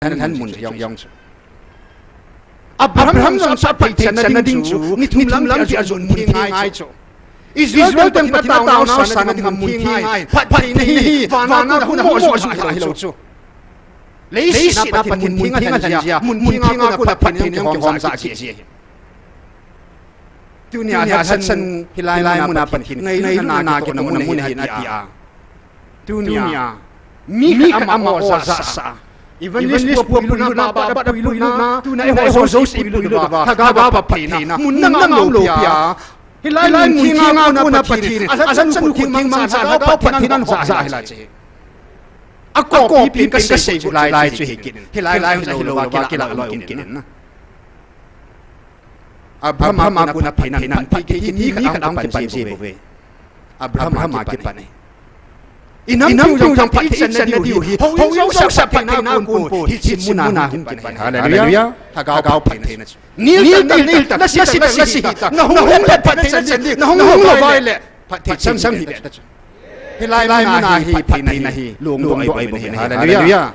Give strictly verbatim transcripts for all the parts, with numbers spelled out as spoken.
lhan, lhan mun jong, jong chu. Abraham jong chu aphatthei channa ding chu, ni thum lam tia chu mun theng ngai chu. Israel ten Pathen a taonau sana ding a mun theng ngai. Phattheina hi, vana kona hung mo ju kha hilou chu. Leiset a Pathen mun theng a lhan jia, mun theng a kona phattheina jong kihom ja kit ji ahi. Tunia Hudson hilai, lai muna Pathen ngailutna kitohna mun ahi atia. Tunia mi khat ama o ja sa. Evangelist pu puilutna, ba, ba, ba puilutna, tuna eiho jouse puilutna, Lhagao a phattheina mun nang a um lou pia. Hilai mun theng a kona Pathen, a Hudson khut theng mangcha, Lhagao phattheina nang hop ja hila che. A copy pen kasei u lai chu hi kit in. Hilai, lai hilou va kila loi um kit in na. Abraham a kona phattheina, phatthei kiti mi khat a hung kipan ji bou ve. Abraham a kipan e. I nampiu jong phatthei channa diu hi, houin jouse phattheina kon poi, hiche muna hung kipan e. Hallelujah. Lhagao phattheina chu. Nil tan, nil tan, nasi tan, nasi tan, nahung le phattheina chan diu, nahung lou vai le phatthei chan sang hi ve ta chu. Hilai muna hi phattheina hi lungdoh ahi bou ve. Hallelujah.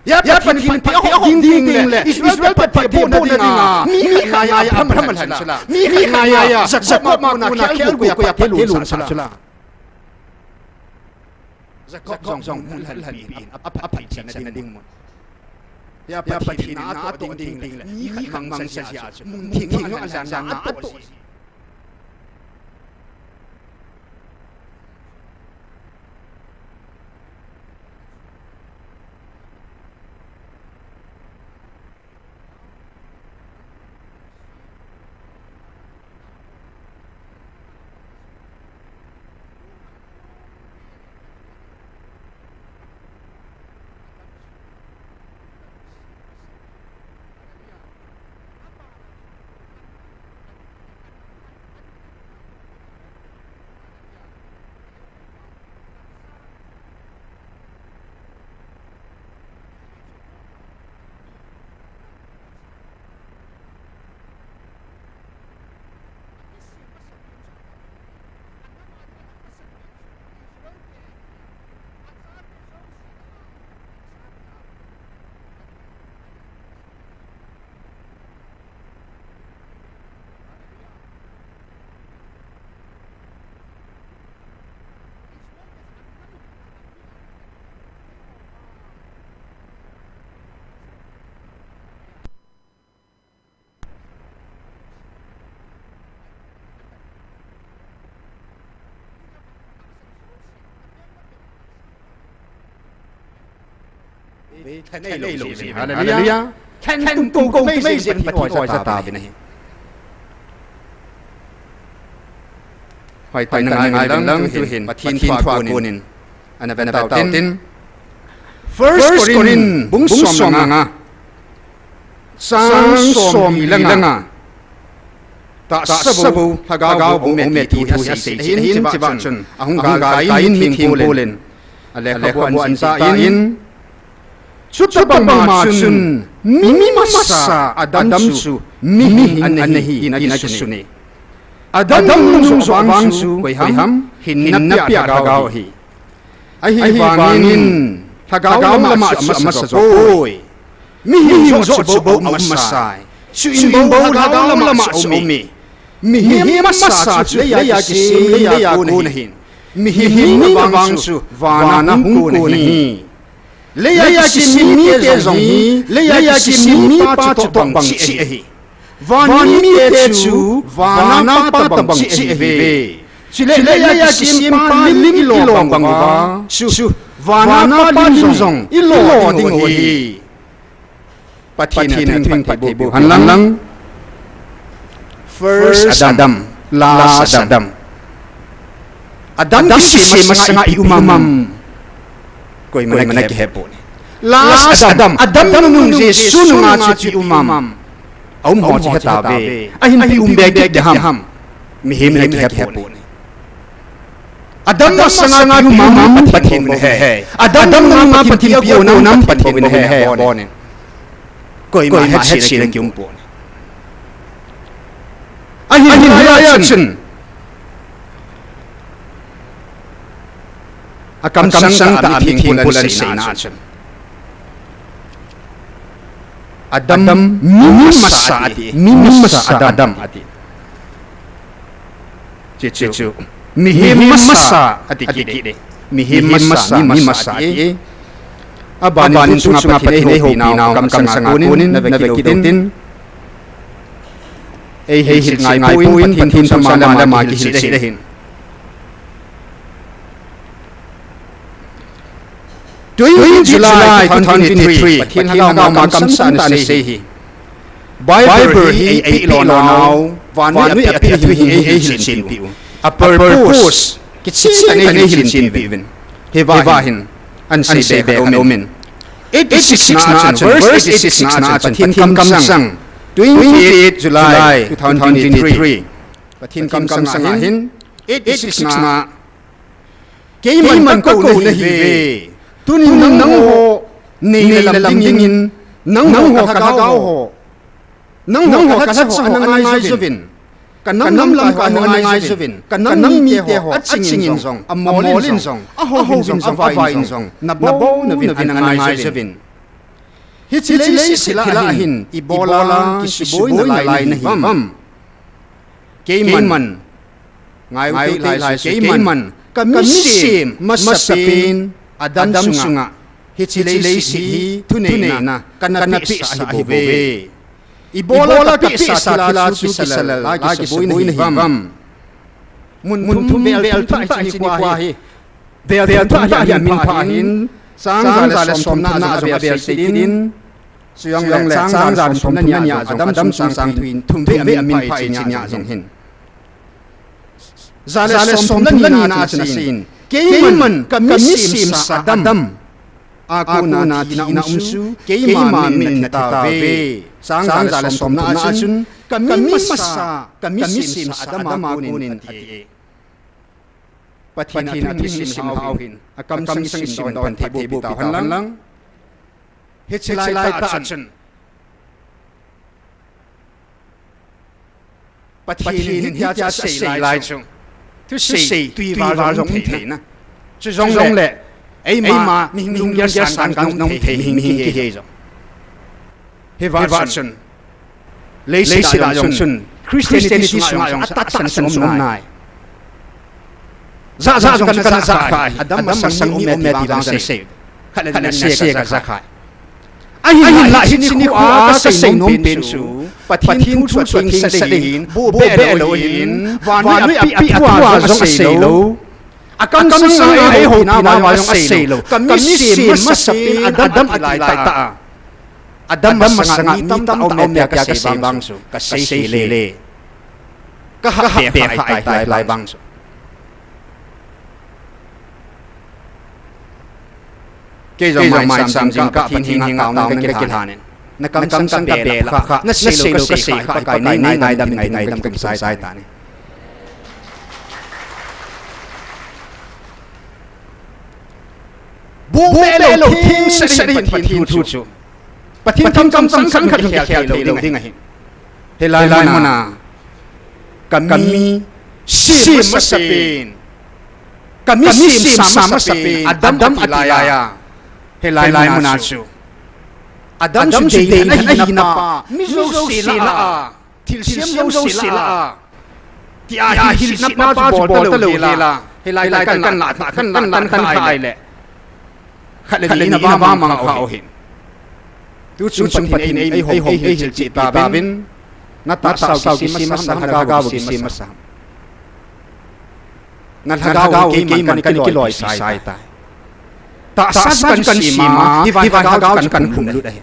Hia Pathen phatthei ahop ding ding le Israel phatthei abohna dinga mi khat ngai a Abraham alhan chula, mi khat ngai a Jacob a kona khelguh koiya phatthei lonsah chula. Jacob jong mun lhanpi in a, a, aphatthei channa ding mun. Hia Pathen na atoh ding ding le mi khat mangcha jia chu mun theng a lhan jia na atoh ji. Hallelujah. Hallelujah. Lhan tum kou kou mei jeh Pathen oi ja tauvin ahi. Hoitah in ngai uvin lang, tuhin Pathen thu a konin ana vet tau tin. First Corinth bung som le nga, chang som le nga. Tahsa bou Lhagao bou um e ti thu hi asei ahin, hiche va chun ahung galkai in, mitheng Paul in alekhabu a ahin seitan, chutabang ma chun mi masa Adam chu mihem ana hi tin akisun e. Adam nung joh vang chu koi ham? Hinna pia Lhagao ahi. Ahivangin Lhagao lama chu amasa jo poi. Mihem joh chu bou aum masai. Chuin bou Lhagao lama chu aume. Mihem masa chu leiya kisem, leiya kon ahin. Mihem hina vang chu vana hung kon ahi. Leiya kisem mite jong hi, leiya kisem mipa chu tobang cheh ahi. Van mite chu vana pa tobang cheh ahiuve. Chule leiya kisempa lim ilo bang uva chu vana pa lim jong ilo ding u ahi. Pathen in athu phatthei boh henlang. First Adam, last Adam. Adam kisem masanga i um am? Koiman akihe poi. Last Adam, Adam nunung Jesu nunga chu i um am? Aum ho chu he tauve. Ahin ipi um be kit ding ham? Mihem in akihe poi. Adam masanga i um am? Pathen bou in ahe. Adam nunga Pathen ipi akon am? Pathen bou in ahe. Koima hetchetna kium poi. Ahin hilaiya chun akamsang tah a mitheng Paul in aseina a chun, Adam, mi masa ati, mi masa Adam ati. Chuchu, mihem masa ati kit e. Mihem masa, mi masa ati. Abanin tuchunga Pathen in eihoupinau kamsanga konin nave kit utin. Eihilchet ngai poi, Pathen thu mama le ama kihilchet ahin. Twenty July two thousand twenty-three, Pathen Lhagao ma kamsah ana sei hi. Bible hi eipeh lonau, vannoi a peh a thu hi eihilchen peh u. A purpose kichen tah in eihilchen peh uvin. Hiva hin ana sei be khat aumin. Eighty-six na chun, verse eighty-six na chun, Pathen kamsang, twenty-eight July two thousand twenty-three, Pathen kamsang ahin, eighty-six na, keiman kakou nahiuve. Tunin nangho nei le lam dingin, nangho kalhagao ho, nangho kalhacha ho ana ngaijouvin, kanam lamkai ho ana ngaijouvin, kanam mite ho achingin jong, amolin jong, ahouvin jong, avaiyin jong, nabonchauvin ana ngaijouvin. Hiche leiset thila hin ibola kisuboina lai nahiuvam? Keiman, ngai u te, keiman, kamisem masapen Adam chunga hiche leiset hi thuneina kana pehsa ahibouve. Ibola kapehsa thila chu kisalel a kisuboina hiuvam? Mun thum vel thum tah hiche nikho hi. Vel thum tah hi amin pha hin, chang ja le som thumna a jong avel sei kit in, chujongle chang ja le som thumna nia jong Adam chung chang thum vei amin pha e, hiche nia jong hin. Ja le som thumna nina a chun aseiyin, keiman kamisemsa Adam a kona thina um chu keima min nathi tauve. Chang ja le som thumna a chun, kamimasa, kamisemsa Adam a konin ati e. Pathen a thu hin simlhah uvin, akamsang simdoh in Pathen theiboh pi tauhen lang. Hiche laitah chun Pathen in hitia chu asei lai chu, thusei twi val jong um theina, chujongle eima mihing lunggel sang kang jong um thei, mihing kihi jong. Hiva chun, leiset a jong chun, Christianity sunga jong atahsan um nai. Jat jat jong chu kana jat kha hi. Adam masang mi um e ti vang kana sei. Khat le ni na sei kajat kha. Ahinla hiche nikho a kasei nom pen chu, Pathen thu chu athengse ding hin, bohbeh lou hin, vannoi a peh a thu a jong asei lou. Akamsang a eihoupina vang jong asei lou. Kamisem masapen Adam ati laitah a, Adam masanga mi tamtah aume tia kasei vang chu kasei hile, kahahbe kha ahitai lai vang chu. Kei jong maicham jing jing kah Pathen henga taona kakilhan in, nakamsang kabel a kha, nasei lou kasei kha, Pakai nei ngaidam in, nei ngaidam in, kakichai tai. Bohbeh lou thengse ding Pathen thu chu, Pathen kamsang chang khat jong kikhel thei lou ding ahi. Hilai muna kamisem masapen, kamisemsa masapen Adam ati laiya, hilai muna chu Adam chu deilhen ahina pa, mi jouse lah a, thilsem jouse lah a, tia hi hilsetna pa chu bol talou hela, hilai kan lah, kan lah tan kha ahile, khat le ni ina vamang kha u hin. Tuchung Pathen in eihou, eihilcheh tauvin, natahsa u kisem masa, nalhagao u kisem masa. Nalhagao u keiman kana kiloipi sai tai. Tahsa chu kana sem a, hiva lhagao chu kana khumlut ahi.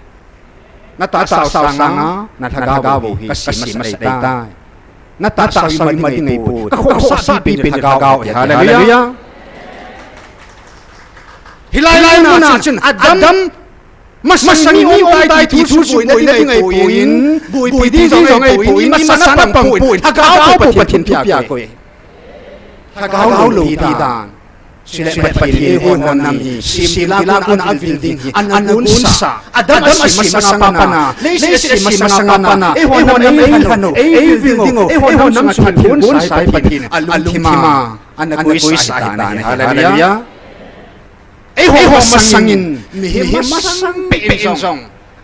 Natahsa u sanga nalhagao u hi kasem masa ding tai. Natahsa u ima ding ahipoi, kakhohsahpi pen lhagao ahi. Hallelujah. Hilai muna chun Adam masang mi um tai ti thu chu boina ding ahipoi, boipi ding jong ahipoi, imasana pang poi, lhagao pu Pathen thupia koi. Lhagao lou ti dan. Chule Pathen in eihon nam hi sem tila kona avil ding hi ana gonsa. Adam asem masanga pana, leiset asem masanga pana, eihon nam eihon u, eiving u, eihon nam chunga thilgon sai Pathen in alungthim a ana koisa ahitan ahi. Hallelujah. Eiho masangin, mihem masang peh in jong,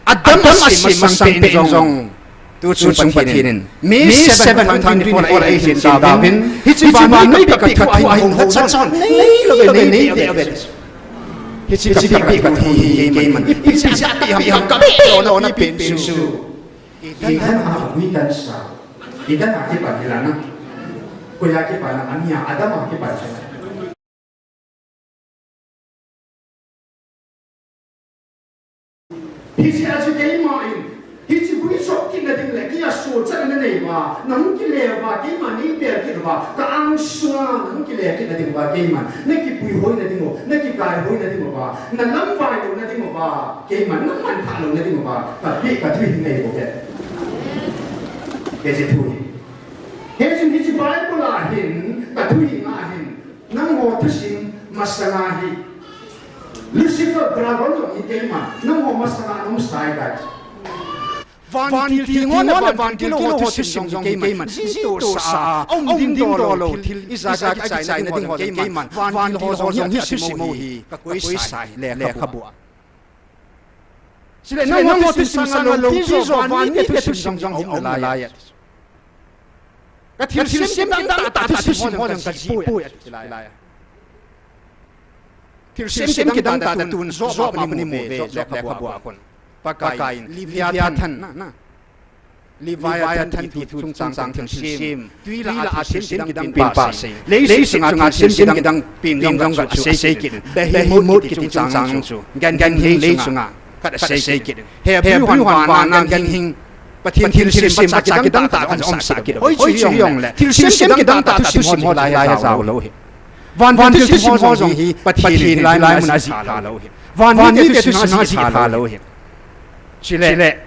Adam a sem masang pen jong, tuchung Pathen in May seven, two thousand twenty-four a eighteen tauvin, hiche vannoi kapi kathu a hung lhachat chun, neilou ve, neipeh uve. Hiche kapi kathu hi keiman ipi jeh a kapi ham, kapi lona pen chu, Eden a huidan sa, Eden a kipan hilana. Koi a kipan a, ania Adam a kipan sa. Hiche a chu keima in, hiche hui soh kitna ding le, kei a sochatna nanei uva, nahung kile uva, keima neipel kit uva, ka angsunga nahung kile kitna ding uva, keiman nakipuihoina ding u, nakikaihoina ding uva, nalamvai louna ding uva, keiman namanthah louna ding uva, kapi kathu hi neipoh e. Hiche thu hi. Hichun hiche Bible a hin, kathu hi nga hin, nangho thusim masanga hi, Lucifer dragon jong hi keiman, nangho masanga naum sai tai. Vantil thilgon le vantil kilo ho thusim jong hi keiman, jitohsa a um ding doh lou thil, ijat a kichaina ding ho jong keiman, vantil ho jong hi thusim u hi kakoisa hi lekhabu a. Chule nangho thusim sanga lou ti jo, van mite thusim jong aum nalai e. Ka thilsem kidang tahtah thusim ho jong kajih poi ati lai a. Thilsem kidang tahtah tun Job a kon imu uve, Job lekhabu a kon. Pakaiyin Leviathan, na, na. Leviathan ti thu chungchang thilsem, twi lah a thilsem kidang pen pa asei. Leiset chunga thilsem kidang pen jong chu asei kit in. Behemoth kiti chungchang chu, ganhing lei chunga khat asei kit in. Hebrew hon vana ganhing, Pathen thilsem, Pathen thilsem kidang tahtah khat jong umsah kit in. Hichu hijongle thilsem kidang tahtah thusim ho lai lai a jao lou hi. Vantil thusim ho jong hi Pathen in hilai mun a ajih tha lou hi. Van mite thusim a ajih tha lou hi. Chule,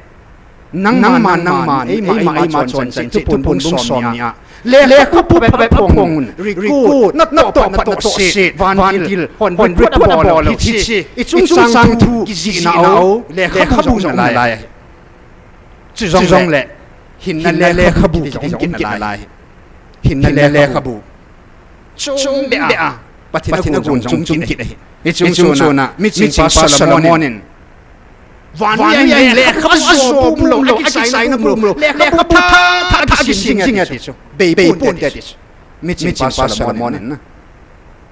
nangman, nangman, eima, eima choncheh, Thuphon bung somni a, lekhabu phabep phong un, record, natoh phat natohset, vantil hon record abol u hiche, ichungchang thu kijihna u lekhabu jong um nalai ahi. Chujongle hinna lekhabu kiti jong um kit nalai ahi. Hinna lekhabu chungbeh a Pathen a gon jong um kit ahi. Hiche chungchon a miching pa Solomon in, vantil a hin lekhabu jo pum lou, akichaina pum lou, lekhabu thah thah kisem jing e ti chu, bei pon te ti chu, miching pa Solomon in na.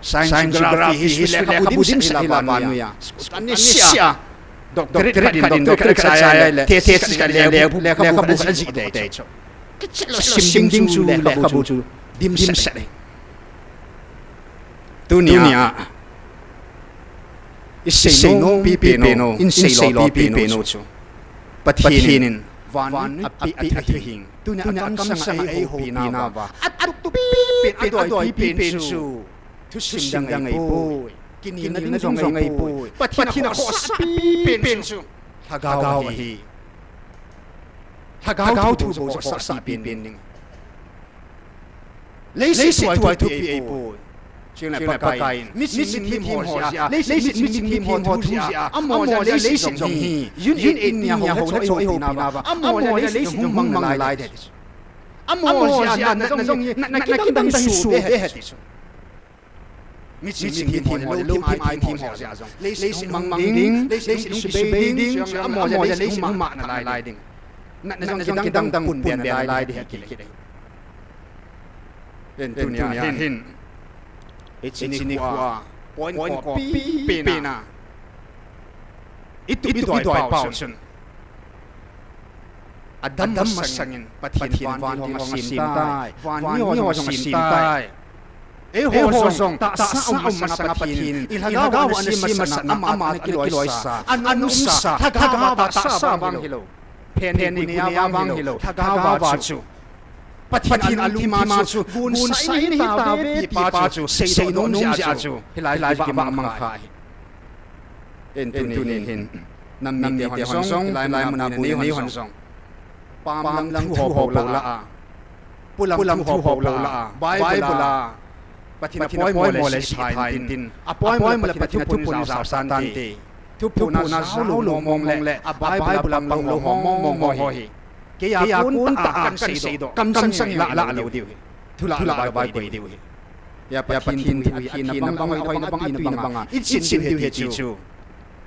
Science and geography, history, lekhabu dimset hi la vannoiya, anise a, doctorate khat in, doctorate khat achai le, thesis khat le, lekhabu khat ajih te chu. Kicheh lou, sim ding chu lekhabu chu dimset e. Tunia isei nom pipen u, insei lou pipen u chu, Pathen in van api a thuhing, tunia akamsanga eihoupina uva, atup pen adoi pipen chu thusim dang ahipoi, kinelna ding jong ahipoi. Pathen a khohsahpi pen chu lhagao ahi. Lhagao thu bou chu khohsahpi pen ding. Leiset thu a thupi ahipoi. Chule Pakaiyin miching mithem ho jeh a, leiset miching mithem ho thu jeh a, amaho jeh a leiset jong hi, June eighteen nia hung lhacho eihoupina uva, amaho jeh a leiset jong hung mang nalai ding ti chu. Amaho jeh a natna jong hi, natna kidang dang hi soh ding ahi ti chu. Miching mithem ho le lou them a them ho jeh a jong leiset hung mang ding, leiset hung kisubei ding, chule amaho jeh a leiset hung mang nalai ding. Natna jong kidang dang pun be nalai ding ahi kit e. Len tunia hin, hiche nikho a point kopi pen a itup idoi pau chun, Adam masangin Pathen in vantil ho jong asem tai, van mi ho jong asem tai. Eiho jong tahsa a um masanga Pathen in ilhagao a ana sem masatna, ama ana kiloisa, ana umsa, lhagao a tahsa vang hilou, phen nei gu nei a vang hilou, lhagao a chu Pathen in alungthim a chu bonsai nahi tauve ti pa chu seidoh nom jeh a chu hilai chu kivah mang kha ahi. Len tunin hin, nam mite hon jong, hilai mun a boina nei hon jong, pamlang thu ho bou lah a, polam thu ho bou lah a, Bible a Pathen a poimo le sihthai intin, apoimo le Pathen a thuphon in jaosah tante. Thuphon a jaolou mong mong le a Bible a panglou ho mong mong ho hi, kei a kon tah a kan seidoh, kamsang in lah lou diu hi. Thu lah lou a koi diu hi. Hia Pathen thu hi athina bang, ahoina bang, atuina bang a ichin diu hi ti chu,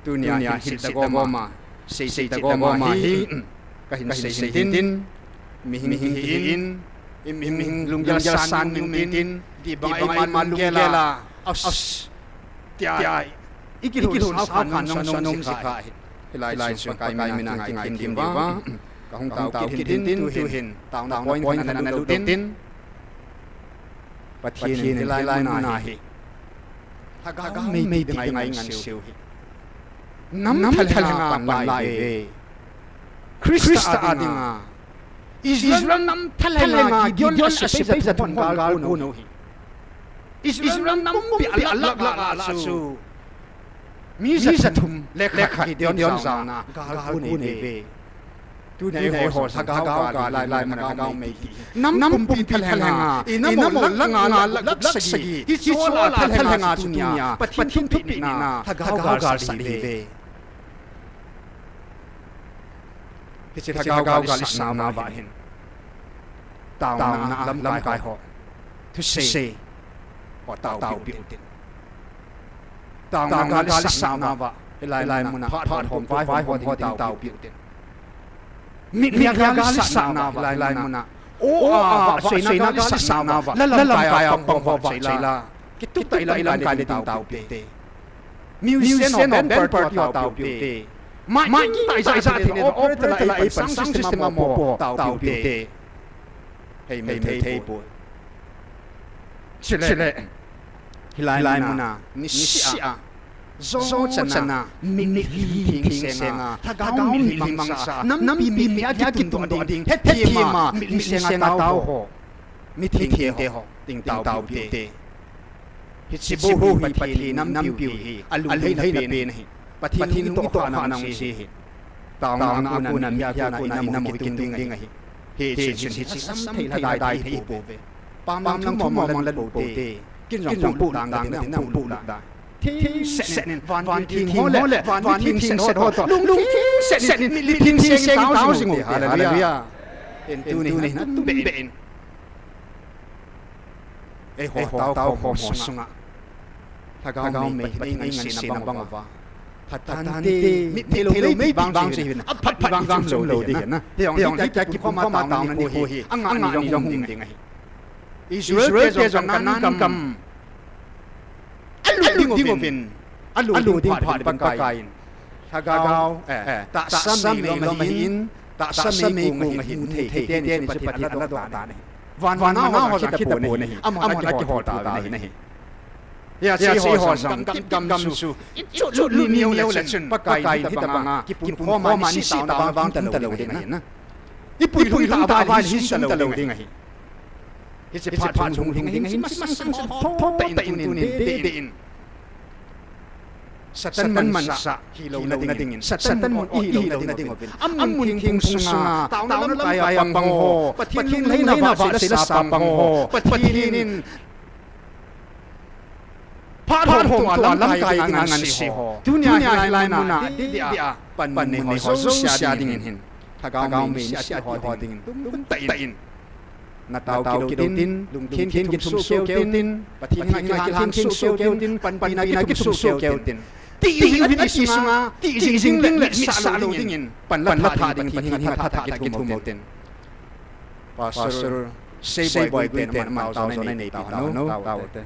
tunia hin seidoh gom a Sei sei ta goma hi, kahin sei hin tin, mihing hi in, i mihing lunggel san ni um in tin, ti bang a ima lunggel a, aus, tia, i kilhun sao khan nong nong si kha hi. Hilai sun Pakai mina ngai kin diu va, kahung tao kit hin tin, tu hin, taona point khat ana lut tin, Pathen in hilai muna hi Lhagao mei ti ngai ngan siu hi. Nam thalhenga pan lai ve. Christa a dinga Israel nam thalhenga Gideon a sepai ja thum hon gal kon u hi. Israel nam pumpi a lak lak a chu mi ja thum le khat Gideon jaona gal kon u ve. Tuna eiho Lhagao gal, lai lai muna Lhagao mei ti. Nam pumpi thalhenga, i nam lak nga, lak sagi, hiche a thalhenga chu tunia Pathen thupeh nina Lhagao gal sah hi ve. Hiche Lhagao gal i sahna uva hin, taona a lamkai ho, thusei ho taopiu tin. Taona gal i sahna uva, hilai muna phat hom vai hom ho ding taopiu tin. Mitlhi a gal i sahna uva, hilai muna o a va soina gal i sahna uva, la lamkai a pang ho va sei la, kitup tah a lamkai le ding taopiu te. Musician ho, band party ho taopiu te. Mic, mic tai ja thei le, operator la ei pan sound system a mo po taopiu te. Hei, mel thei poi. Chule, hilai muna, nisih a, jou chan a, mitlhi theng seng a, Lhagao mitlhi mangcha, nampi mitlhi a kitundoh ding, hetthem a, mitlhi seng a tao ho, mithengte ho, ding taopiu te. Hiche bou hi Pathen in nampiu hi, alunglhaina pen ahi. Pathen lung i tohkhahna um se hi. Taona a kona mitlhi a kona i nam u kitung ding ahi. Hichun hiche asam thei lhadai thei pouve. Pamlang thu mong mong la lut poute. Kin jong pung lut dang ding, pung lut dang. Thengset in, van theng ho le van mithengset ho toh, lungthengset in, mitlhi theng seng tao jing u. Hallelujah. Tin tuni hin atumbeh in, eiho taokhom ho sunga Lhagao mei hi nei ngansena bang uva, Pathen te, mitlhi lou mei bang chu hin, aphat phat bang chu um lou ding ahi. Hijong hi tia kiphum khoma taona nikho hi, anga ni jong hung ding ahi. Israel te jong Canaan gam alut ding uvin, alut ding phat uvin Pakai in Lhagao, eh, tahsa mei lom ahin, tahsa mei kong ahin, mu thei thei teni chu Pathen in ala doh tan ahi. Van, van nao ho jong khita pon ahi, amaho la kihol tauvin ahi. Hiche ho jong gam, gam, gam chu, i chot lut neo le chun, Pakai in hitabanga kiphum khoma nisih taona vang hung talou ding ahi na. I puilhung tah uva hin sum talou ding ahi. Hiche phat hung lhung ding ahi, masang masang tho tah in tunin dei dei in Satan mansah hilou na dingin, Satan mun i hilou na ding uvin, amun thengtheng sunga taona lamkai a pang ho, Pathen lunglhaina vahchoi la sa pang ho, Pathen in phat hom tua lamkai dinga nganse ho, tunia hilai muna dei dei a pan nei ho jouse a dingin hin, Lhagao mei nisih a thi ho dingin tum tah in natao kit u tin, lungthim kithum soh keu tin, Pathen henga kilhan khen soh keu tin, panpina kithum soh keu tin, ti uvin, ati sunga ti jing ding le mitsah lou dingin pan la thah ding, Pathen henga tha tha kithum u tin. Pastor Seiboi Guite, aman taona nei nei tao hon, tao u te.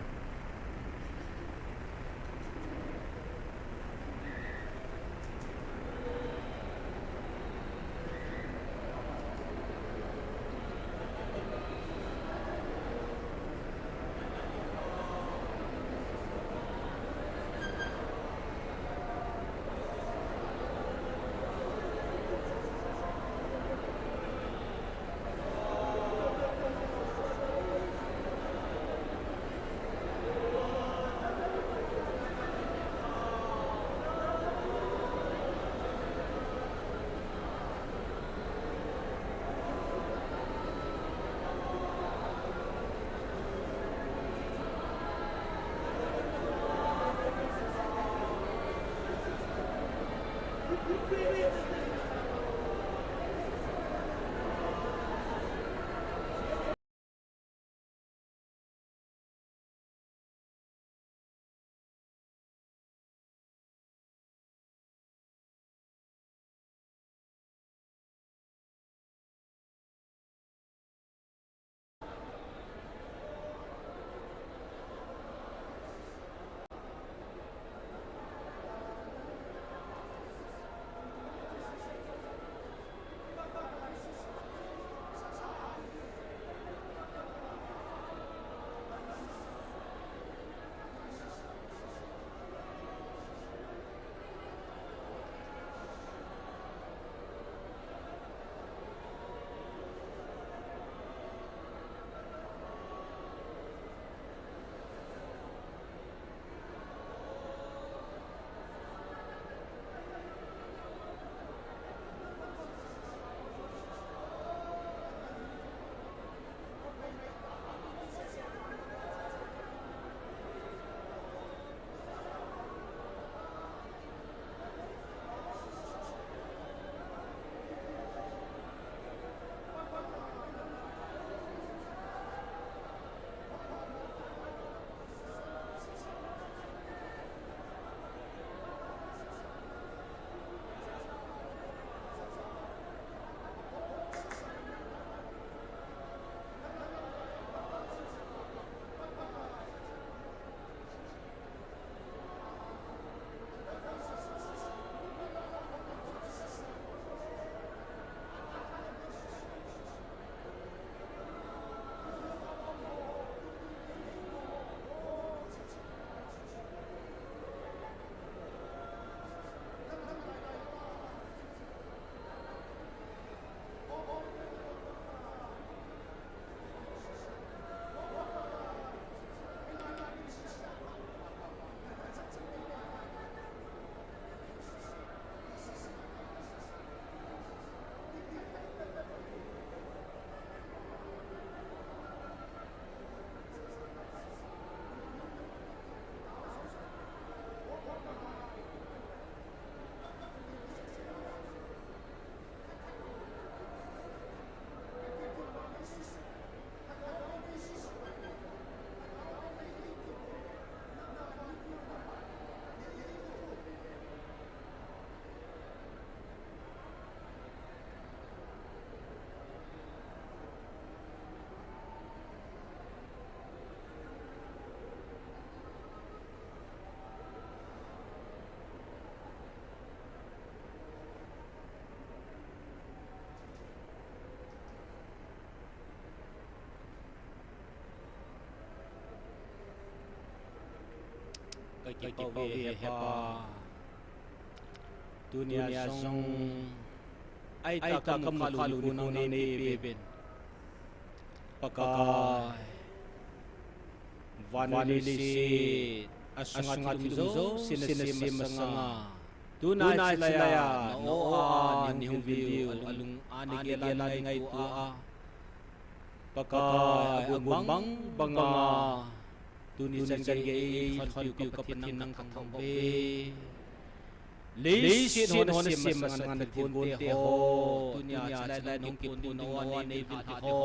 Kakipah uve Hepa. Tunia jong aitah kamukha lungkham nei peuvin. Pakai, van le leiset asunga thil um jouse nasem masanga, tuna hiche laiya na o-a nei hung veu, alung a nei gel a nei ngaito a, Pakai, agon bang banga tuni chan geiya eilhonpiu ka Pathen nang kathangvah uve. Leiset ho nasem masanga na thilgonte ho, tunia hiche lai nahung kiphun ding na o-a nei vil thei ho,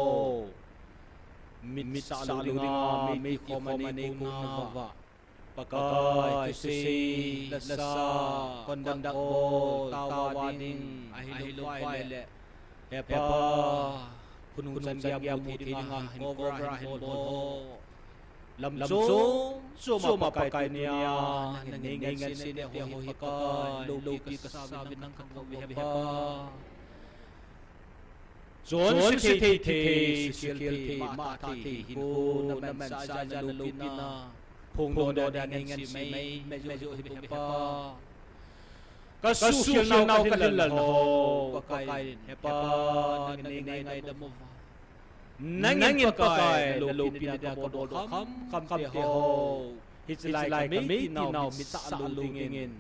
mitsah lou dinga meikhom a nei kona uva, Pakai, thusei, lasa, conduct bol, taova ding ahilou vai le, Hepa, khonung chan geiya mu thei dinga hin cover a hin bol ho, lam chom choma Pakai, tunia nangin nei ngansena te ho hi Pakai, loupi kasa uvin, nang kathangvah uve Hepa. Chonse thei thei, sukhel thei, mata thei, hinkho na manchah a na loupina, phongdoh dia nei ngansi mai mai joh hi Hepa. Ka sukhel nau, ka lhillel nau, Pakai, Hepa, nangin nei ngaidam uva, nangin Pakai na loupina dia ka bol khamkham te ho, hiche lai ka mei tinau mitsah lou dingin,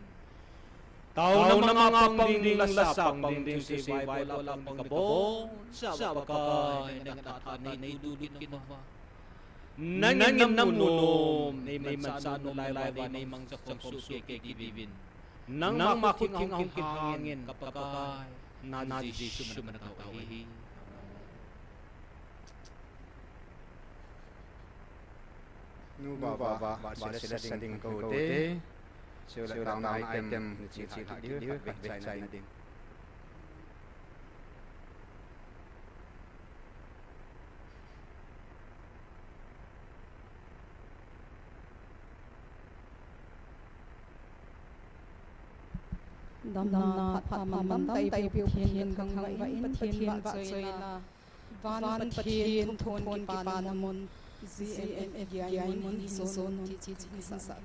taona manga pang ding, lasa pang ding, thusei Bible a pang ding ka bol, sa Pakai, nangin atha nei tudu kit uva, nangin namu nom, nei manchah nom lai uva nei mangcha khom sohkei kit uvin. Nangma khut theng ahung kihangin ka Pakai, na Jesu min a ka tao ahi. Nu Baba, Baba, sila sila ding ka ute. Sila taona item ni chi chi diu, khat vei chaina ding. Damna phat pha man damta eipeu Pathen kathangvah in, Pathen vahchoila, van Pathen thuphon kipana mun, G M F giai mun hi jonun ti chi kahin sa.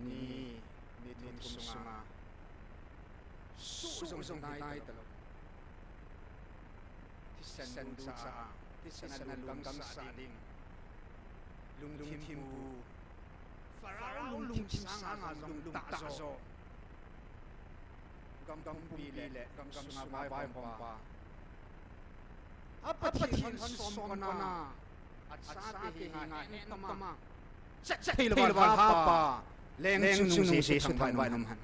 Ni, ni thum sunga suh jong hitai talou. Thisan ducha, thisan a lungdam sah ding. Lungthim pu, Pharaoh lungthim sanga jong lungtah jo. Gam pumpi le gam sunga vaihom pa. A Pathen hon som kona, a chate hi nga en tama. Chet thei lou val hapa. Leng chungnung Jesu thangvah in um hen.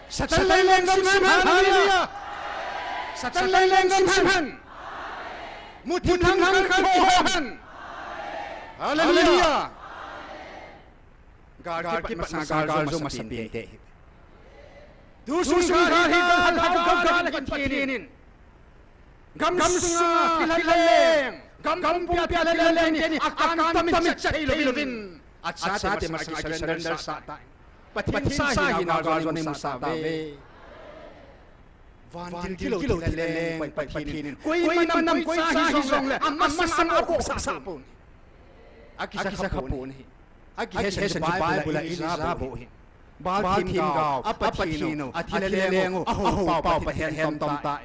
Satan leng leng gam sim hen. Hallelujah. Satan leng leng gam sim hen. Muthim lang kal kal hen. Hallelujah. Gal kipat masanga gal jo masapen te hi. Tusun gal hi gal, gal, gal, gal hi Pathen in. Gam sunga kilhaleng, gam pumpia kilhaleng teni, akan tamin chet thei louvin, achate masanga akisurrender sah tai. Pathen sa hina gal jo nei musah tauve. Vantil kilou thilhaleng Pathen in. Koiman nam koi cha hijongle, amasang a akohsah pon. Akisa kha pon ahi. Akihesa chu Bible a Elijah bou ahi. Baal themgao, a Pathen u, athilhaleng u, ahou pau Pathen in ahen tom tai.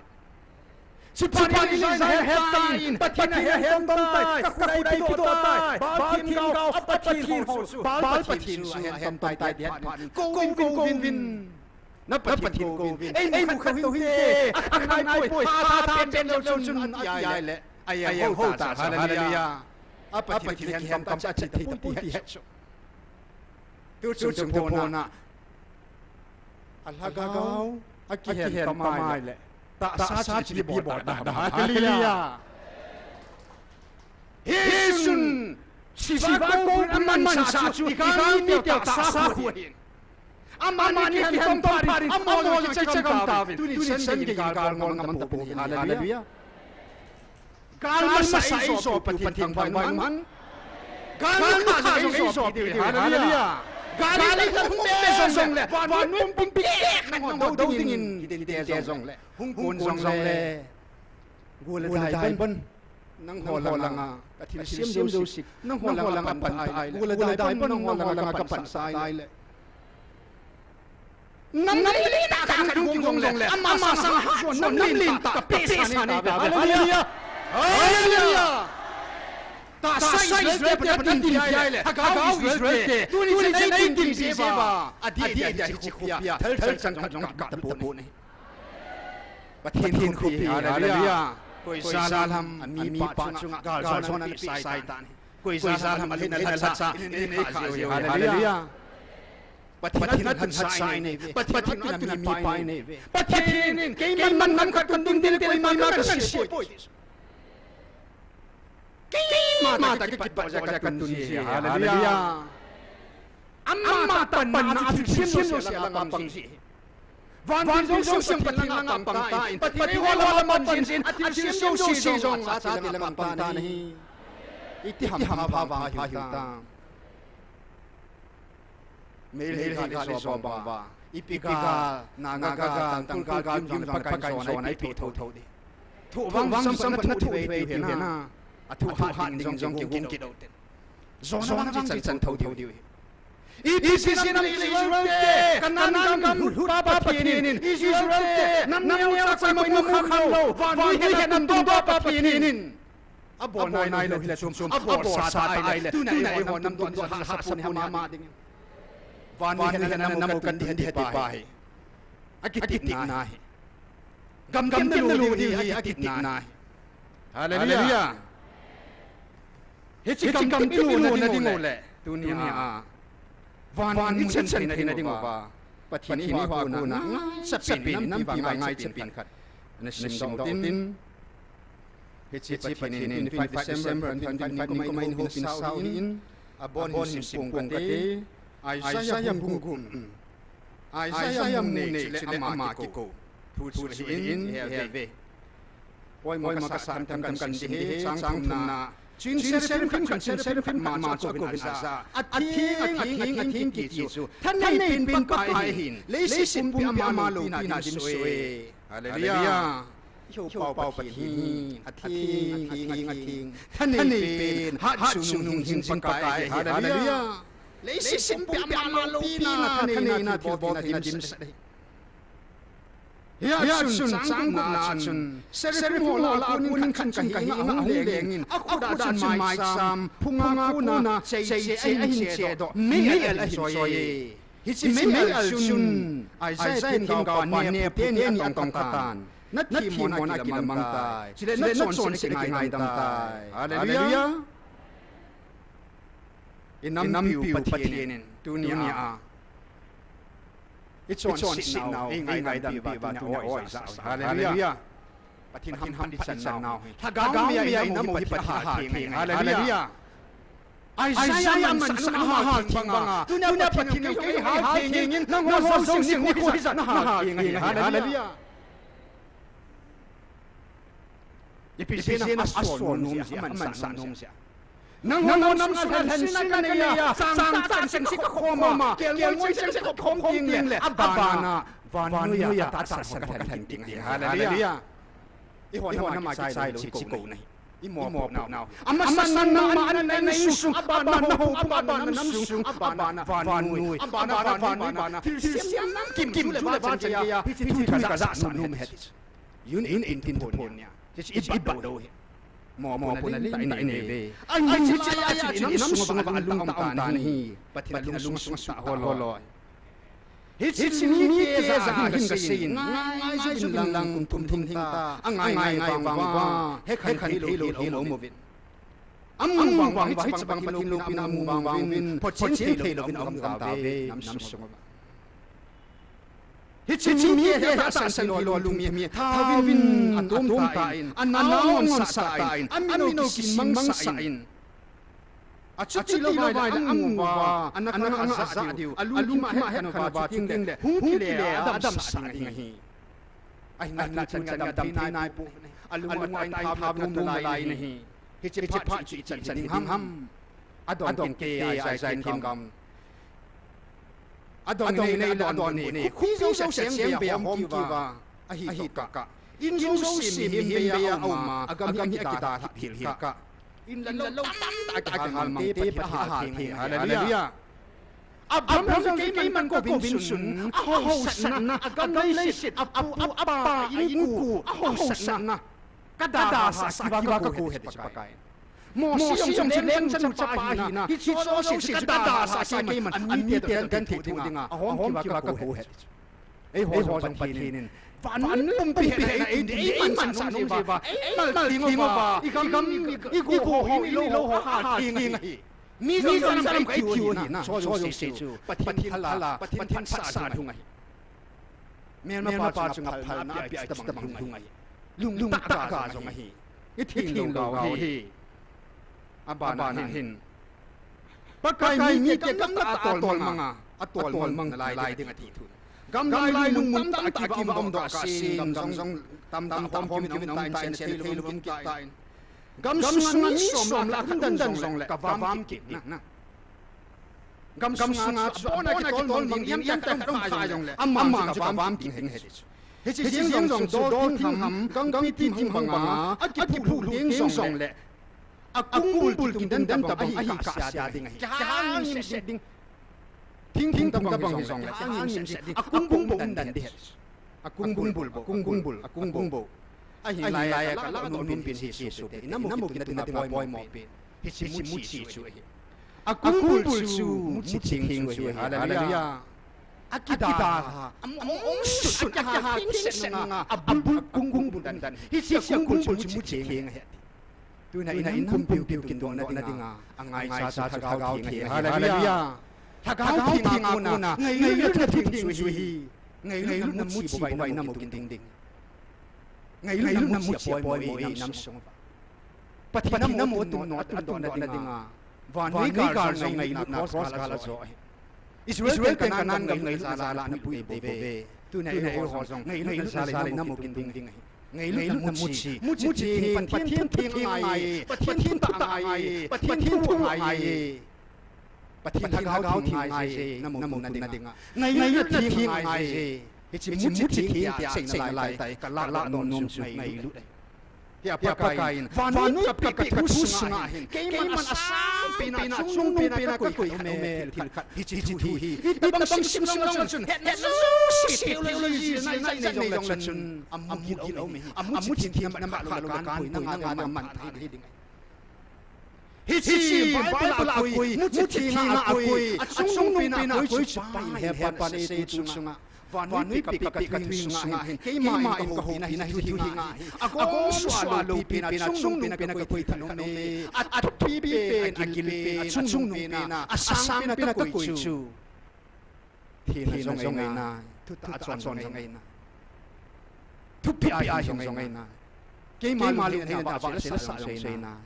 Chupan Elijah in ahet tan, Pathen in ahen tom tai, kakhuh a eipedoh tai. Baal themgao, a Pathen hou chu, Baal Pathen chu ahen tom tai, ti ahet phat in, kouvin, kouvin. Na Pathen kouvin. Ei, mu khat tou hinte, akhang nai poi, hatha pen pen lou chun, ati ahile, aeng hou ta chu, hallelujah. A Pathen kihen tom ta chu, athi thei tapon ti ahet chu. Tuchung tuphona, alhagao akihen tom ahile, tahsa chu ipi bol ding ham? Hallelujah. Hichun, Shiva Koupin amansah chu, igalmi teu tahsa khu ahin. Amani kihen tom phat in, amaho jong kichai gam tauvin, tuni chan gei in gal ngol ngam tapon ahi. Hallelujah. Gal masa eijopiu Pathen thangvah in um hen. Gal lukha jong eijopiu, hallelujah. Gal in hung me jongle, van pumpi pek nang ho dou dingin, kidinte jongle, hung kon jongle, gol le dai bon. Nangho langa ka thilsem jouse, nangho langa pan ta ahile, gul le dai pan nangho langa ka pan ta ahile, nam lina khat hung dong jongle, ama sanga hatchun nam lentah ka pehsa nahi ta. Hallelujah. Hallelujah. Tahsa Israel te pan nadin ahile, lhagao Israel te, tuni chan eidin jeh uva, adeh deh a hiche khopia thal chan chan jong kap tapon ahi. Pathen khopi, hallelujah. Koi jal ham amipa chunga galjona ana pehsai tan ahi. Koi jal ham alen alhacha in anei kha jeh u, hallelujah. Pathen atun lhacha inei uve. Pathen atun mipa inei uve. Pathen in keiman nam khat katun ding le koima kasei poi. Keima tah kakipatdoh jeh a katun ji ahi, hallelujah. Ama tah panna a thilsem jouse langa pang ji ahi. Vantil jouse jong Pathen langa pang tan, Pathen eiho langa pan jin, athilsem jouse jong achate langa pang tan ahi. Iti hampha vangpha hiu tam. Meitei gal ijo bang uva, ipi gal, Naga gal, Tangkhul gal, Kim gal, Pakai jona ipi thou thou ding. Thoh vang jong pat na thoh thei diu ahi na. Athoh hat ding jong kihung kit u hite. Jona vang jong chan thou diu ahi. Ipi jeh a nam Israel te, Canaan gam lhut pa Pathen in, Israel te, nam neocha koima mu khamlou, vannoi hetna tungdoh pa Pathen in abol nailou hile chom chom, abolsa ta ahile, tunia eiho nam tungdoh hahsa pon ahi ama dingin. Vannoi hetna nam u katun ding ahi ti pa hi. Akitepna ahi. Gamkemna lou diu ahi, akitepna ahi. Hallelujah. Hiche gamkemna lou na ding u le, tunia a van ichan theina ding uva, Pathen in eiho a kona ngaichapen, nampi vang ngaichapen khat ana simdoh u hitin. Hiche Pathen in twenty-five December twenty twenty-five kum a eihopin sa u ahin, abon in sim pong kate, Isaiah bung gup, Isaiah bung ni chule ama kikou thu chu ahin, ihe uve. Poimo kasah themthem kan sim ding ahi, chang thumna. Chuin seraphim khat chun seraphim khat ma chu akouvin aja, Atheng, atheng, atheng kiti chu thanei pen Pakai ahin, leiset pumpia ama loupina dimset e. Hallelujah. Eiho Pau Pathen hi atheng, atheng, atheng, thanei pen, hatchungnung hingjing Pakai ahi. Hallelujah. Leiset pumpia ama loupina, thaneina, thilbol theina dimset ahi. Hia chun chang gupna a chun seraphim ho lah a konin khat chun kahenga ahung lengin, akhut a chun maicham phunga kona cheiche ahin chedoh, meial ahin choi e. Hiche meial chun Isaiah themgaopa nepu teni atong khatan, nathemmona kilamang tai, chule nachonset a kingaidam tai. Hallelujah. Inampiu Pathen in tunia ichonsetnau eingaidampi uva tunia o Isaiah, hallelujah, Pathen hamphat ichannau hi lhagao meiya inam u hi Pathen ahal theng ahi, hallelujah. Isaiah manchah nung ahal theng banga tunia Pathen in kei jong eihal thengin, nangho jong nikho hijat nahal theng ahi, hallelujah. Ipi jeh a asol nom jeh, amansah nom jeh? Nangho nam sunga lhensetna kanei a, chang tah chengse kakhom a, kelngoi chengse kakhom tengle, abana vannoiya atahsa ho kalhen kit ding ahi, hallelujah. Eiho nam a kichai lou hiche kouna hi imopohnau, amasan nangma an insung, abana nahoubung, abana namsung, abana vannoi, abana vannoi, abana thilsem namkim, thilsem le vang chan geiya hiche thu hi kajahsah nom ahi. Unit eighteen thon nia, hiche ibat lou hi mopohna lentah inei uve. Ahin hiche laiya chun inam sunguva alungtah aum tan ahi, Pathen alungsuh tah holoi. Hiche mite jah a hin kaseiyin, ngai ngai jouvin lang, kum thum lhing ta, angai ngai vang uva hekhen theilou hel aum uvin. Amu vang uva hiche bang Pathen loupina amu vang uvin, photchen theilouvin aum tauve nam sunguva. Hiche mite hi atahsan thilou lou mi, thaovin atom tan, ana ong onsah tan, amino kisin mangsahin, achuti lou vaile amu uva ana khanga ajah diu, alungthim a hetkhang uva chu tengle hung kile a adamsah ding ahi. Ahinla tuchan geiya damthei naipou, alung atah in thaovin atom nalai in ahi. Hiche phat chu ichan hiding ham? Adong kit te, Isaiah themgao. Adong inei le adonbut inei, khopi jouse seng beiya hom kit uva ahi toh kah. In jouse mihem bei a um a, agam hi akidalhah thil kah. In la lou tamtah akihal mangte Pathen ahal theng ahi. Hallelujah. Abraham jong chu keiman kakouvin chun, ahaosatna, agam leiset, apu apa, a inko, ahaosatna, kadalhah sa kiva kakou het chu Pakai. Mose jong chu lengchanu chapa ahina, hiche jouse chu kadalhah sa keiman, amite toh kagenthei dinga, ahom kiva kakou het. Eiho jong Pathen in, van pumpi hi eina eiman chan nom jeh uva, eimal theng uva, igam, igo ho, ilou ho ahal theng ahi. Mi jong jong lam katiu ahina, chu jouse chu Pathen lhala, Pathen phatsah lhung ahi. Melmapa chunga phalna apeh a chu tabang lhung ahi. Lungtah ga jong ahi. Itheng lou ga hi. Abana hin, Pakai mite gamla tah a tolmang a, atolmang nalai ding ati thu. Gamlai lungmun tamtah a kiva umdoh a kasem, gam jong tamtah hom kimin aum tan, chen thei lou um kit tan. Gamsunga mi som le akhut um dan jongle kavam kit na. Gamsunga chu abona kitolmang ding, iam tah khat um kha jongle, amang chu kavam kit ding ahi. Hiche jeng jong chu dol thingham, gangpi thingham banga akiphulhu teng jongle, akung bul kitung dan tabang ahi kahsea ding ahi. Kihangim set ding. Thingphung tabang jongle, kihangim set ding. Akung bul bou um dan ding ahi. Akung bul bou, akung bul, akung bul. Ahinlai a kalahdoh nom pen hi Jesu te, inamu kitina dinga poimo pen, hiche muchi chu ahi. Akung bul chu muchi theng chu ahi. Hallelujah. Akidalha, among sun, akihal thengset nunga, abul akung bul dan dan. Hiche akung bul chu muchi theng ahi. Tuna in pumpiu kidohna dinga angaicha chu Lhagao Theng ahi. Hallelujah. Lhagao Theng a kona ngailutna theng chu ahi. Ngailutna muchi bou a inamu kitung ding. Ngailutna muchi apoimo e inam sung uva. Pathen in amu tun nom, atundohna dinga vannoi gal jong ngailutna cross gal a jo ahi. Israel ten Canaan gam ngailutna jal a ana pui bouve. Tuna eiho jong ngailutna jal a inamu kitung ding ahi. Ngailutna muchi, muchi theng, Pathen thutah angai e, Pathen thutah angai e, Pathen thu angai e. Pathen Lhagao Theng angai e, namu tunna dinga. Ngailutna theng angai e. Hiche muchi theng tia seina lai tai, kalahdoh nom chu ngailut ahi. Hia Pakai in, vannoi kapeh ka thu sunga hin, keiman asang pena, achung nung pena kakoi khat aume, thil khat. Hiche thu hi, itabang simsim jongle chun, hetna jouse theology jil nai jat nei jongle chun, amu gil aume. Amuchi theng amat kha lou le kanpoina nga nga man thei ding ahi. Hiche Bible a koi, muchi theng a koi, achung nung pena koi chu Pa in, he Pa in asei tu chunga, vannoi kapeh ka thu sunga hin, keima in kahoupina hi thu hi nga hi. Agom sua lou pi pena, achung nung pena kakoi thei lou me. Athupi pen, agil pen, achung nung pena, asang pena kakoi chu. Thina jong ahi nai, thutah a chon jong ahi nai. Thupeh a hing jong ahi nai. Keima lungheina a vahse la sa jong ahi nai.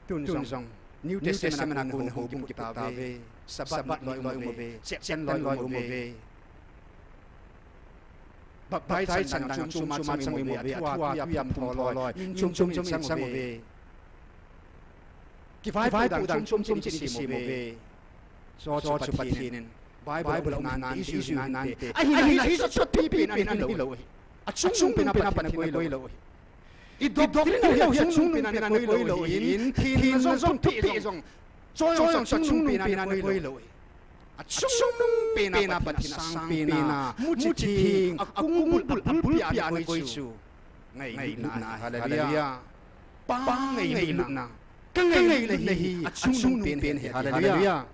Tun jong New Testament a kona houbung kipat tauve, Sabbath loi um uve, Septen loi um uve. Baptize channa chom chom a chang um uve, athua tui a phum tho loi, min chom chom in chang uve. Kivaipoh dan chom chom in chang uve. Chu chu Pathen in Bible a um nante, issue nante. Ahinla hiche chu thupi pen ahi lou ahi. Achung nung pena Pathen in akoi lou ahi. I doctrine ho hi achung nung pena akoi lou ahin, thina jong thupeh jong, chu jong achung nung pena akoi lou ahi. Achung nung pena Pathen asang pena, muchi theng, akung bul, abulpi a ana koi chu ngailutna ahi. Hallelujah. Pa ngailutna. Ka ngailutna hi achung nung pen ahi. Hallelujah.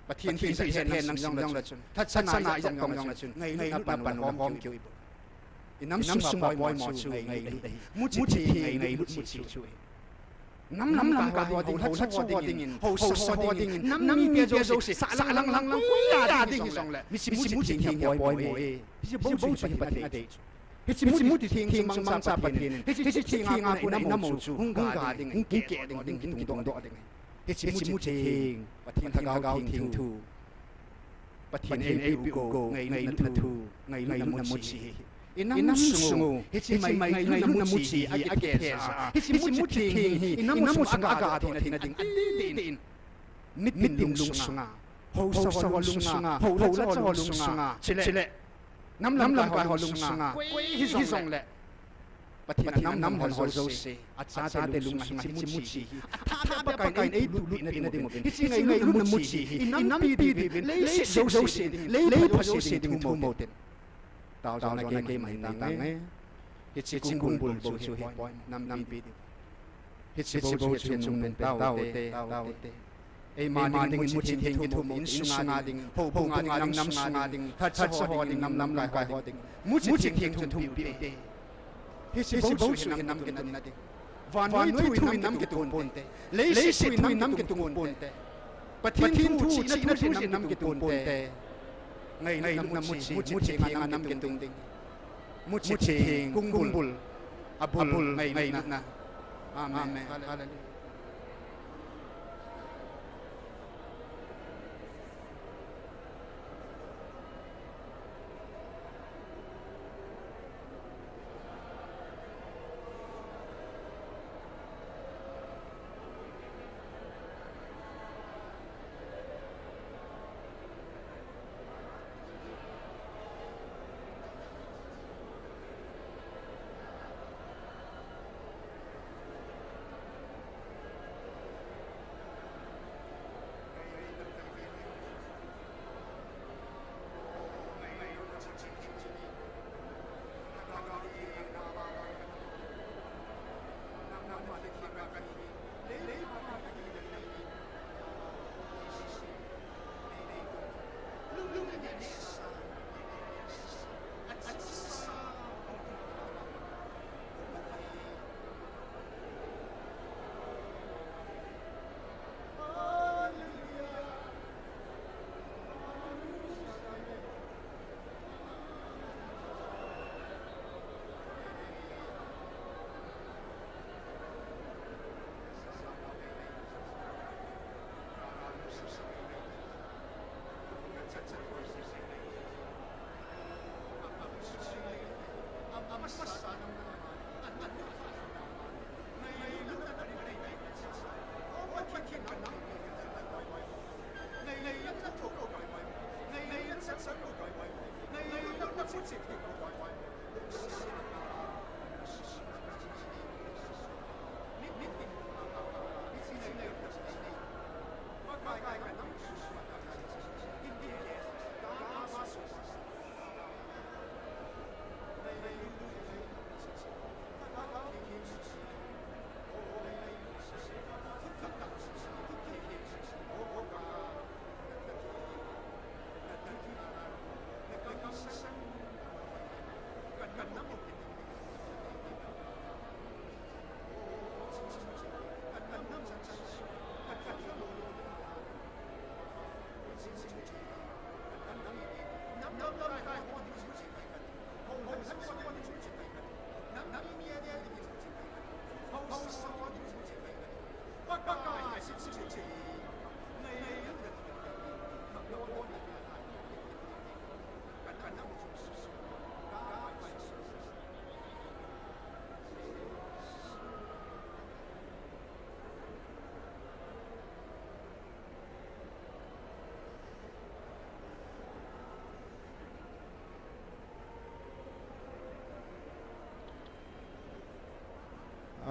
Pathen thusei hen nang sim jongle chun, thachan a ijat tong jongle chun, ngailutna pan hom keu ibol. Inam sunga poimo chu ngailut ahi. Muchi theng ngailut muchi chu ahi. Nam lam ka ho ding, hou lhacha ho dingin, haosa ho dingin, nam mite jouse, sahlang lang lang, koi a ding hijongle, michi muchi theng hi apoimo e. Hiche bou chu hi Pathen adei chu. Hiche muchi theng chu mangcha Pathen in, hiche theng a kona inamu chu hung ga ding, hung keh ding, hung kitungdoh ding. Hiche muchi theng, Pathen Lhagao Theng thu. Pathen in eipeh u kou, ngailutna thu, ngailutna muchi hi. Inam sung u, hiche mai ngailutna muchi hi akeh a, hiche muchi theng hi, inam sung a aga theina ding, adeh in, mitin lung sunga, haosa ho lung sunga, hou lhacha ho lung sunga, chule Nam lamkai ho lungsunga koi hijongle, Pathen in anam lhon ho jouse, achate lungsunga hiche muchi hi athah beh a Pakai in eitup lutpeh na ding uvin. Hiche ngailutna muchi hi inampi diuvin, leiset jouse ding, leipha jouse ding thum mo tin. Taona keima hin tange. Hiche Kungbul chu hipoi, nampi diu. Hiche bou chu hiche nung pen taote, taote. Eima ding muchi theng kithum, insunga ding, houbunga ding, namsunga ding, lhacha ho ding, nam lamkai ho ding, muchi theng kithum thum pi ute. Hiche bou chu hi nam kitunna ding. Vannoi thu in nam kitung ponte. Leiset thu in nam kitung ponte. Pathen thu, chihna thu in nam kitung ponte. Ngailutna muchi, muchi thenga nam kitung ding. Muchi theng, Kungbul, abul ngailutna.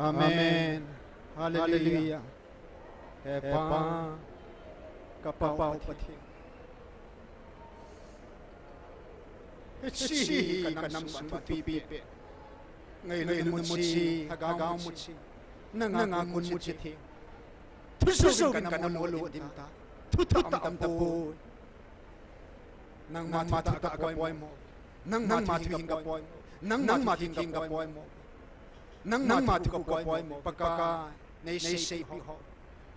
Amen. Hallelujah. Amen. Hallelujah. He Pa, ka Pa u Pathen. Hiche hi ka nam sung thupi beh. Ngailutna muchi, lhagao muchi. Nanga kun muchi theng. Thu jouvin ka nam u adim tai. Thu tah um tapoi. Nangma thu tah ka poimo. Nangma thu hing ka poimo. Nangma thu hing ka poimo. Nangma thu ka poimo. Pakai, nei seipeh ho.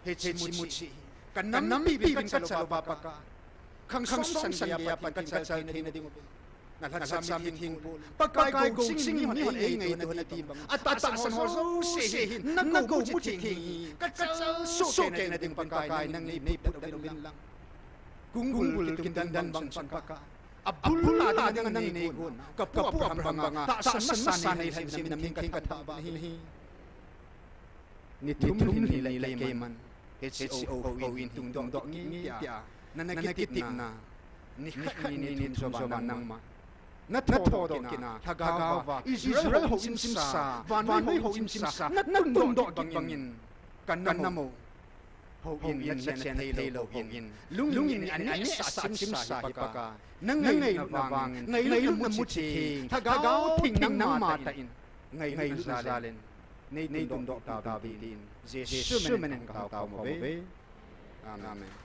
Hiche muchi hi ka nampi uvin ka chal uva Pakai. Khang som san geiya Pathen ka chal theina ding uvin. Na lhacha mitheng bol. Pakai, gou ching mihon ei ngaito hon ati bang. Atahsan ho jouse hin. Na gou muchi theng hi ka chal soh theina ding Pakai, nang nei peh uvin lang. Kungbul kitundan bang chun Pakai. Abul a dinga nang nei gon. Ka pu Abraham banga tahsan masa nei lhai uvin, na min theng ka thah bang ahi. Ni thum ni lei lei man. Hiche houin tung doh doh nge tia. Na na kitepna. Ni khat ni ni thum jou va nangma. Nathodoh kit na, Lhagao va, Israel houin simsa, vannoi houin simsa, natundoh kit bangin, kanam u. Houin, nachenna theilou houin. Lungin anehsah simsa hi paka. Nangailutna vangin, ngailutna mutheng, Lhagao Theng nangma tah in. Ngailutna jal in. Neitundoh tauvin tin. Jesu min in kahung tao khom uve. Amen.